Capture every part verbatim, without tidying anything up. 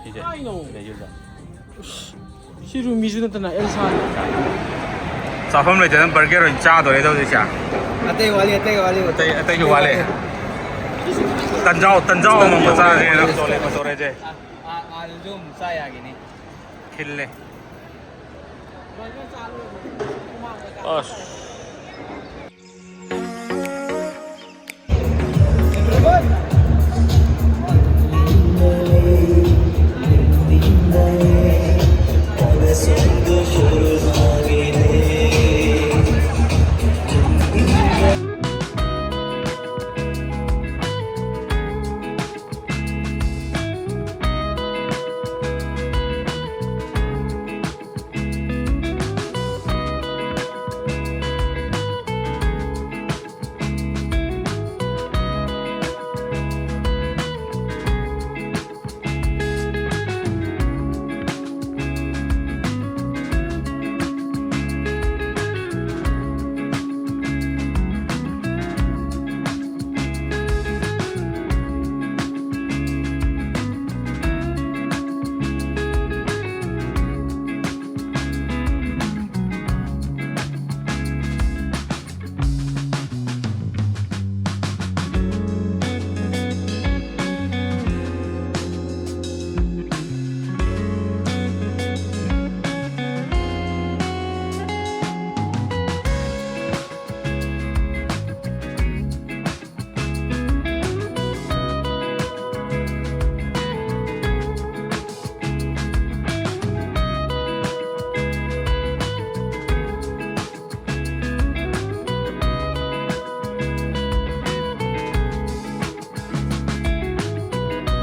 ꯁꯤꯁꯦ꯫ ꯁꯤꯗꯩꯁꯤꯗ꯫ ꯁꯤ ꯔꯨꯃꯤꯁꯨ ꯅꯠꯇꯅ ꯑꯦꯜꯁꯥꯅꯤ꯫ ꯆꯥꯐꯝ ꯂꯩꯇꯗꯅ ꯕꯔꯒꯔ ꯑꯣꯏꯅ ꯆꯥꯗꯣꯔꯦ ꯍꯧꯖꯤꯛꯁꯦ꯫ ꯑꯇꯩ ꯋꯥꯠꯂꯤ, ꯑꯇꯩ ꯋꯥꯠꯂꯤ꯫ ꯑꯇꯩ, ꯑꯇꯩꯁꯨ ꯋꯥꯠꯂꯤ꯫ ꯇꯟꯖꯥꯎ, ꯇꯟꯖꯥꯎ ꯑꯃꯃꯝꯒ ꯆꯥꯔꯁꯦꯅ꯫ ꯃꯆꯣꯔꯦ, ꯃꯆꯣꯔꯦꯁꯦ꯫ ꯑꯥ, ꯑꯥ, ꯑꯥꯗꯁꯨ ꯑꯃꯨꯛ ꯆꯥ ꯌꯥꯒꯤꯅꯤ꯫ ꯈꯤꯜꯂꯦ꯫ ꯑꯁ꯫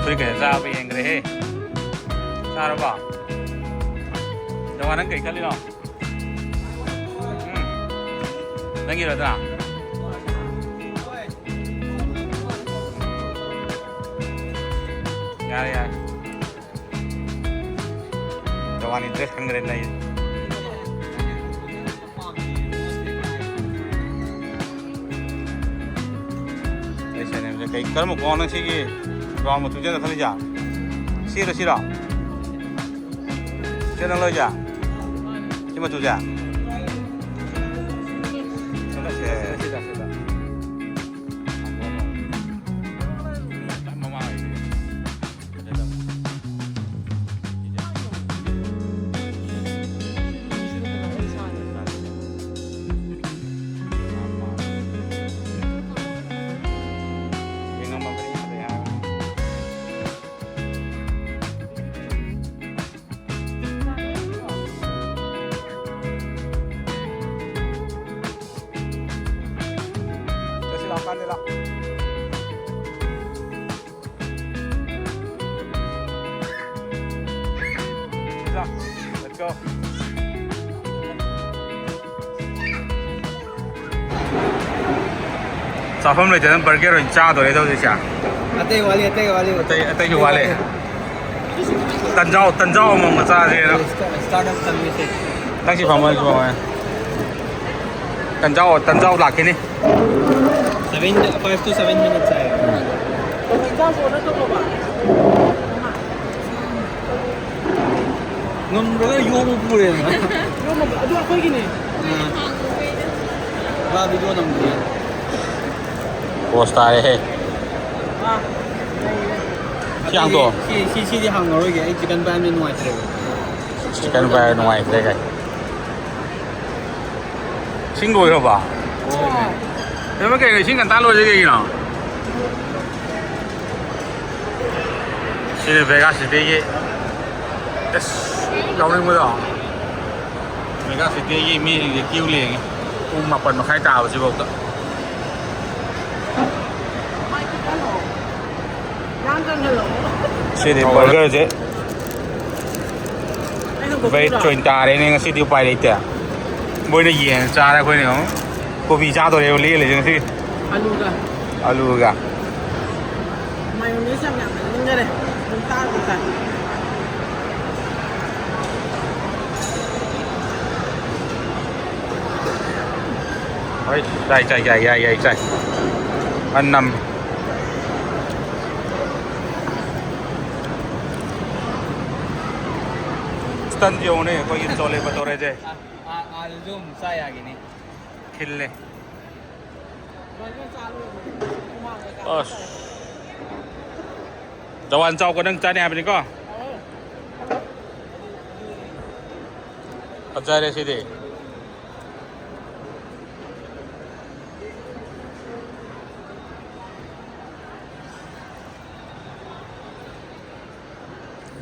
ꯐꯨꯔꯤꯠ ꯀꯩꯀꯥ ꯆꯥꯕ ꯌꯦꯡꯈ꯭ꯔꯦꯍꯦ꯫ ꯆꯥꯔꯕꯣ? ꯖꯋꯥ, ꯅꯪ ꯀꯩ ꯈꯜꯂꯤꯅꯣ? ꯎꯝ꯫ ꯅꯪꯒꯤꯔꯣ ꯑꯗꯨꯅ? ꯌꯥꯔꯦ, ꯌꯥꯔꯦ꯫ ꯖꯋꯥꯟꯒꯤ ꯗ꯭ꯔꯦꯁ ꯈꯟꯈ꯭ꯔꯦ, ꯂꯩ꯫ ꯑꯩ ꯁꯦꯅꯦꯝꯁꯦ ꯀꯩ, ꯀꯔꯝꯕ ꯈꯣꯡꯒ꯭ꯔꯥꯎꯅꯣ ꯁꯤꯒꯤ ꯕ꯭ꯔꯥꯎꯟ ꯃꯆꯨꯁꯦ ꯈꯜꯂꯤꯁꯦ? ꯁꯤ ꯁꯤꯔꯣ, ꯁꯤꯔꯣ? ꯁꯤ ꯅꯪ ꯂꯧꯔꯤꯁꯦ? ꯁꯤ ꯃꯆꯨꯁꯦ? ꯁꯤꯗ, ꯁꯤꯗ, ꯁꯤꯗ, ꯁꯤꯗ, ꯁꯤꯗ꯫ ꯃꯃꯥꯡꯒꯤꯗꯤ꯫ Let's go. ꯆꯥꯐꯝ ꯂꯩꯇꯗꯅ ꯕꯔꯒꯔ ꯑꯣꯏꯅ ꯆꯥꯗꯣꯔꯦ ꯍꯧꯖꯤꯛꯁꯦ꯫ ꯑꯇꯩ ꯋꯥꯠꯂꯤ, ꯑꯇꯩ ꯋꯥꯠꯂꯤ꯫ ꯑꯇꯩ, ꯑꯇꯩꯁꯨ ꯋꯥꯠꯂꯤ꯫ ꯇꯟꯖꯥꯎ, ꯇꯟꯖꯥꯎ ꯑꯃꯃꯝꯒ ꯆꯥꯁꯦꯅ꯫ Start-, start-up ꯇꯝꯃꯤꯁꯦ꯫ ꯅꯪ ꯁꯤ ꯐꯝꯃꯣ, ꯑꯩ ꯁꯤ ꯐꯝꯃꯣ꯫ ꯇꯟꯖꯥꯎ, ꯇꯟꯖꯥꯎ ꯂꯥꯛꯈꯤꯅꯤ꯫ Seven, five to seven minutes high. ꯇꯟꯖꯥꯎ order ꯇꯧꯔꯕ? ꯉꯝꯗ꯭ꯔꯒ ꯌꯣꯝꯃ ꯄꯨꯔꯦꯗꯅ꯫ ꯌꯣꯝꯃꯕ? ꯑꯗꯨ ꯑꯩꯈꯣꯏꯒꯤꯅꯦ꯫ ꯑꯥ꯫ ꯃꯥ video ꯅꯝꯗ꯭ꯔꯤ꯫ ꯄꯣꯁ ꯇꯥꯔꯦꯍꯦ꯫ ꯑꯥ꯫ ꯁꯤ ꯍꯥꯡꯗꯣꯛꯑꯣ꯫ ꯁꯤ, ꯁꯤ, ꯁꯤꯗꯤ ꯍꯥꯡꯉꯔꯣꯏꯒꯦ꯫ ꯑꯩ chicken ꯄꯥꯏꯕꯅꯤꯅ ꯅꯨꯡꯉꯥꯏꯇ꯭ꯔꯦꯕ꯫ Chicken ꯄꯥꯏꯕ ꯅꯨꯡꯉꯥꯏꯇ꯭ꯔꯦ ꯀꯥꯏ꯫ ꯏꯁꯤꯡ ꯂꯣꯏꯈ꯭ꯔꯕ? ꯂꯣꯏꯈ꯭ꯔꯦ꯫ ꯀꯩꯅꯣ, ꯀꯩꯅꯣ, ꯏꯁꯤꯡ ꯉꯟꯇꯥ ꯂꯣꯏꯁꯦ ꯀꯩꯒꯤꯅꯣ? ꯁꯤꯅ ꯚꯦꯒꯥ ꯁꯤꯇꯤꯒꯤ, ꯑꯁ, ꯌꯥꯎꯅꯤꯡꯕꯗꯣ꯫ ꯚꯦꯒꯥ ꯁꯤꯇꯤꯒꯤ ꯃꯤꯁꯤꯡꯁꯦ queue ꯂꯦꯡꯉꯤ꯫ ꯄꯨꯡ ꯃꯥꯄꯟ ꯃꯈꯥꯏ ꯇꯥꯕꯁꯤꯐꯥꯎꯗ꯫ ꯁꯤꯗꯤ ꯕꯔꯒꯔꯁꯦ ꯕ꯭ꯔꯦꯗ ꯑꯣꯏꯅ ꯇꯥꯔꯦꯅꯦ ꯉꯁꯤꯗꯤ, ꯎꯄꯥꯏ ꯂꯩꯇꯦ꯫ ꯃꯣꯏꯅ ꯌꯦꯟ ꯆꯥꯔꯦ, ꯑꯩꯈꯣꯏꯅ ꯑꯃꯨꯛ ꯀꯣꯕꯤ ꯆꯥꯗꯣꯔꯦꯕ ꯂꯦꯜꯂꯤꯁꯦ ꯉꯁꯤ꯫ ꯑꯂꯨꯒ꯫ ꯑꯂꯨꯒ꯫ ꯃꯥꯌꯣꯅꯦꯁ ꯌꯥꯝ ꯌꯥꯝ ꯍꯥꯞꯅꯤꯡꯈꯔꯦ꯫ ꯑꯗꯨꯝ ꯇꯥꯔꯒ ꯆꯥꯏ꯫ ꯍꯣꯏ, ꯆꯥꯏ, ꯆꯥꯏ, ꯆꯥꯏ, ꯌꯥꯏ, ꯌꯥꯏ, ꯆꯥꯏ꯫ ꯃꯅꯝ꯫ ꯇꯟꯁꯦ ꯌꯦꯡꯉꯨꯅꯦ, ꯑꯩꯈꯣꯏꯒꯤ ꯆꯣꯂꯦ ꯕꯇꯣꯔꯦꯁꯦ꯫ ꯑꯥ, ꯑꯥ, ꯑꯗꯨꯁꯨ ꯑꯃꯨꯛ ꯆꯥ ꯌꯥꯒꯤꯅꯤ꯫ ꯈꯤꯜꯂꯦ꯫ ꯑꯁ꯫ ꯖꯋꯥꯟ ꯆꯥꯎꯀꯣ, ꯅꯪ ꯆꯥꯅꯤ ꯍꯥꯏꯕꯅꯤꯀꯣ? ꯐꯖꯔꯦ ꯁꯤꯗꯤ꯫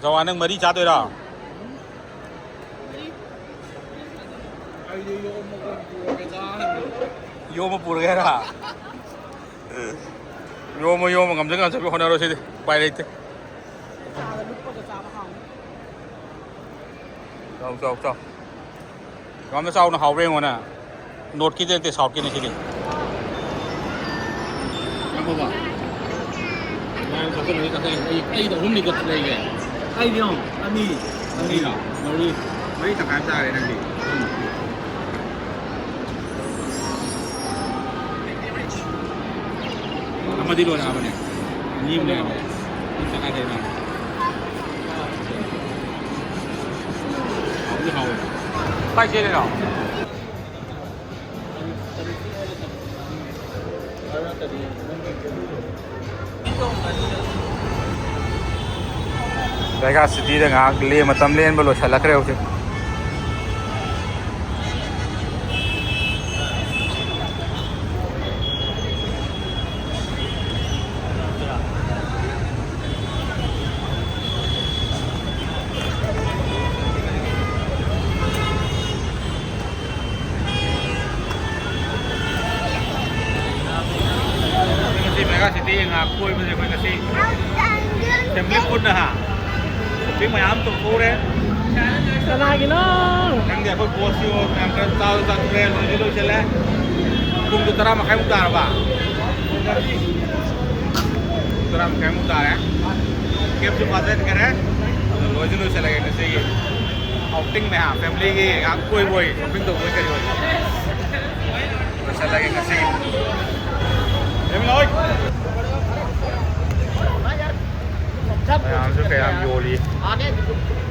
ꯖꯋꯥꯟ, ꯅꯪ ꯃꯔꯤ ꯆꯥꯗꯣꯏꯔꯣ? ꯑꯩꯗꯤ ꯌꯣꯝꯃꯒ ꯄꯨꯔꯒꯦ ꯆꯥꯅꯕ꯫ ꯌꯣꯝꯃ ꯄꯨꯔꯒꯦ ꯍꯥꯏꯔ? ꯌꯣꯝꯃ, ꯌꯣꯝꯃ, ꯉꯝꯖ ꯉꯝꯖꯕ ꯍꯣꯠꯅꯔꯣ ꯁꯤꯗꯤ꯫ ꯎꯄꯥꯏ ꯂꯩꯇꯦ꯫ ꯆꯥꯗ ꯂꯨꯞꯄꯒ ꯆꯥꯕ ꯍꯥꯎꯅꯤ꯫ ꯆꯥꯎ, ꯆꯥꯎ, ꯆꯥꯎ꯫ ꯌꯥꯝꯅ ꯆꯥꯎꯅ ꯍꯥꯎꯕ꯭ꯔꯥ ꯌꯦꯡꯉꯣꯅꯦ꯫ ꯅꯣꯔꯠꯀꯤꯗꯤ ꯅꯠꯇꯦ, ꯁꯥꯎꯠꯀꯤꯅꯤ ꯁꯤꯗꯤ꯫ ꯉꯥꯏꯈꯣꯀꯣ꯫ ꯉꯥꯏꯈꯣ, ꯆꯥꯁꯤꯜꯂꯣ, ꯆꯥꯁꯤꯜꯂꯣ꯫ ꯑꯩ, ꯑꯩꯒꯤꯗꯤ ꯑꯍꯨꯝꯅꯤ ꯀꯛ ꯂꯩꯒꯦ꯫ ꯑꯩꯗꯤ ꯌꯦꯡꯉꯣ, ꯑꯅꯤ꯫ ꯃꯔꯤꯔꯣ? ꯃꯔꯤ꯫ ꯃꯔꯤ ꯇꯪꯈꯥꯏ ꯑꯃ ꯆꯥꯔꯦ ꯅꯪꯗꯤ꯫ ꯑꯃꯗꯤ ꯂꯣꯏꯔꯛꯑꯕꯅꯦ꯫ ꯑꯅꯤ ꯑꯃ ꯂꯩꯔꯝꯃꯦ꯫ ꯑꯗꯨ ꯇꯪꯈꯥꯏ ꯂꯩꯔꯝꯃꯦ꯫ ꯍꯥꯎꯗꯤ ꯍꯥꯎꯋꯦ꯫ ꯀꯥꯏ ꯆꯦꯜꯂꯤꯅꯣ? ꯚꯦꯒꯥꯁ ꯁꯤꯇꯤꯗ ꯉꯥꯏꯍꯥꯛ ꯂꯦꯟ-, ꯃꯇꯝ ꯂꯦꯟꯕ ꯂꯣꯏꯁꯤꯜꯂꯛꯈ꯭ꯔꯦ ꯍꯧꯖꯤꯛ꯫ ꯉꯁꯤ ꯃꯦꯒꯥ ꯁꯤꯇꯤ ꯉꯥꯏꯍꯥꯛ ꯀꯣꯏꯕꯁꯦ ꯑꯩꯈꯣꯏ ꯉꯁꯤ ꯐꯦꯃꯤꯂꯤ ꯄꯨꯟꯅ ꯍꯥ ꯁꯣꯄꯤꯡ ꯃꯌꯥꯝ ꯇꯧꯊꯣꯛꯎꯔꯦ꯫ ꯀꯅꯥꯒꯤꯅꯣ? ꯅꯪꯗꯤ ꯑꯩꯈꯣꯏ ꯕꯣꯁꯀꯤ ꯑꯣꯏ ꯃꯌꯥꯝ ꯈꯔ ꯆꯥꯁꯨ ꯆꯥꯊꯣꯛꯈ꯭ꯔꯦ, ꯂꯣꯏꯁꯨ ꯂꯣꯏꯁꯤꯜꯂꯦ꯫ ꯄꯨꯡꯗꯣ ꯇꯔꯥ ꯃꯈꯥꯏꯃꯨꯛ ꯇꯥꯔꯕ? ꯇꯔꯥ ꯃꯈꯥꯏꯃꯨꯛ ꯇꯥꯔꯦ꯫ ꯀꯦꯞꯁꯨ ꯐꯥꯖꯤꯟꯈꯔꯦ꯫ ꯑꯗꯣ ꯂꯣꯏꯁꯨ ꯂꯣꯏꯁꯤꯜꯂꯒꯦ ꯉꯁꯤꯒꯤ꯫ ꯑꯥꯎꯇꯤꯡ ꯃꯌꯥꯝ ꯐꯦꯃꯤꯂꯤꯒꯤ ꯉꯥꯏꯍꯥꯛ ꯀꯣꯏꯕ ꯑꯣꯏ, ꯁꯣꯄꯤꯡ ꯇꯧꯕ ꯑꯣꯏ, ꯀꯔꯤ ꯑꯣꯏ꯫ ꯂꯣꯏꯁꯤꯜꯂꯒꯦ ꯉꯁꯤꯒꯤ꯫ ꯃꯌꯥꯝꯁꯨ ꯀꯌꯥꯝ ꯌꯣꯜꯂꯤ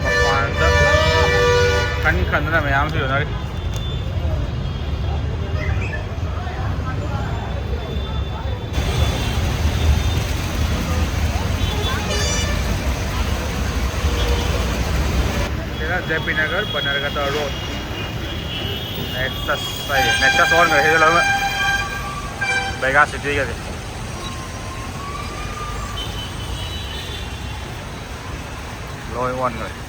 ꯃꯄꯥꯟꯗ꯫ ꯈꯟ ꯈꯟꯗꯅ ꯃꯌꯥꯝꯁꯨ ꯌꯣꯟꯅꯔꯤ꯫ ꯁꯤꯅ ꯖꯦ ꯄꯤ ꯅꯒꯔ ꯕꯅꯔꯒꯇ ꯔꯣꯗ꯫ ꯅꯦꯛꯁꯁ ꯍꯥꯏꯌꯦ, ꯅꯦꯛꯁꯁ ꯑꯣꯟꯈ꯭ꯔꯦ ꯁꯤꯗ ꯂꯣꯏꯅꯃꯛ꯫ ꯕꯦꯒꯥ ꯁꯤꯇꯤꯒꯗꯤ ꯂꯣꯏ ꯑꯣꯟꯈ꯭ꯔꯦ꯫